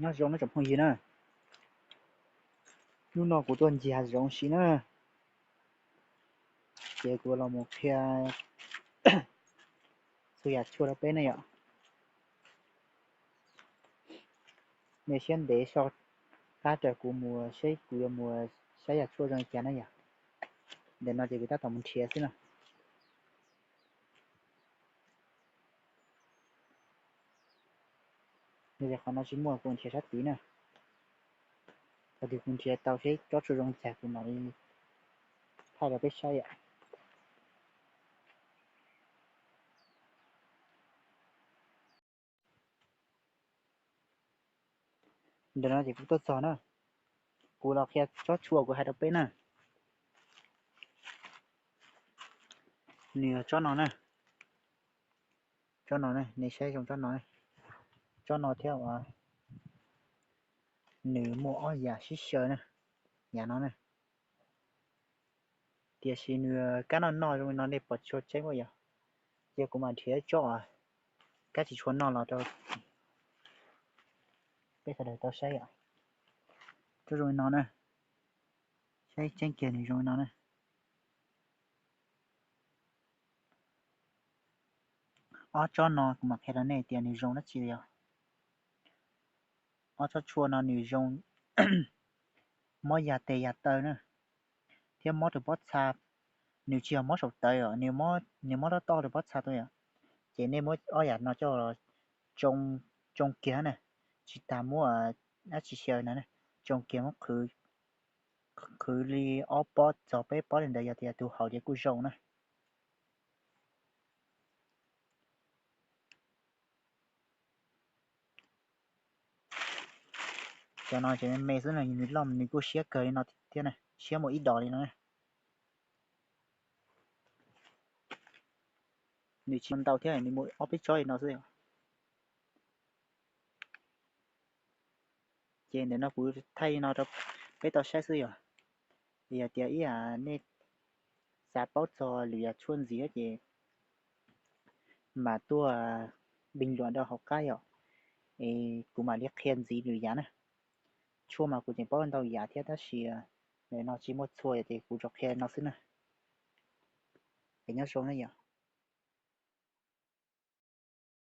Nyob zoo nawb tsoom phooj ywg na, hnub no kuv tuaj ncig hav zoov si na, ces kuv los mus qhia txhua yam tshuaj rau peb ne yom. Nej siab ntev soj qab raws kuv mus seb kuv yuav mus saib yam tshuaj zoo li cas na yom. Ntawm no ces kuv tab tom mus nrhiav xwb na. Yog tias qhov no tsis muaj kuv nrhiav sab tid na. Thaum twg kuv nrhiav tau seb tsob tshuaj zoo li cas kuv mam li thaij rau peb saib yom. Ntawm no ces kuv tuaj txog na, kuv los qhia tsob tshuaj kuv hais rau peb na. Nws yog tsob no na, tsob no na, nej saib zoo tsob no, tsob no thiab uas nws muaj ob yam sib xyaw na, yam no na. Tiam sis nws kab noj noj zoo li no nej pom tsis tshua tseeb pob yog, ces kuv mam nrhiav tsob kab tsis tshua noj los rau peb sawv daws tau saib os. Tsob zoo li no na, saib tseeb kiag nws zoo li no na. Ob tsob no kuv mam qhia rau nej tias nws zoo dab tsi os. Ob tsob tshuaj no nws zoo mob yas tes yas taw na, thiab mob rau pob txha. Nws tsis yog mob saum tawv os, nws mob tab tom rau pob txha tuaj yom. Ces nej muab ob yam no coj los tsoo kiag na, tsis tas muab dab tsi xyaw na, tsoo kiag muab qhwv li ob pob txog peb pob li ntawd, yog tias tus haus ces kuj zoo na. Cov no ces me xwb no, nws loj nws kuj siab kawg li no thiab, siab muaj ib dos li no. Nws tsis ntau thiab, nws muaj ob peb tsob li no xwb. Ces ntawm no kuv thaij li no rau peb tau saib xwb yom. Yog tias ib yam nej xav paub txog lwm yam tshuaj ntxiv ces mam tuaj bình luận rau hauv qab yom, es kuv mam li qhia ntxiv lwm yam na. Tshuaj mas kuv tseem paub ntau yam thiab tab sis ntawm no tsis muaj txhua yom, ces kuv tsuas qhia no xwb na. Es nyob zoo na yom.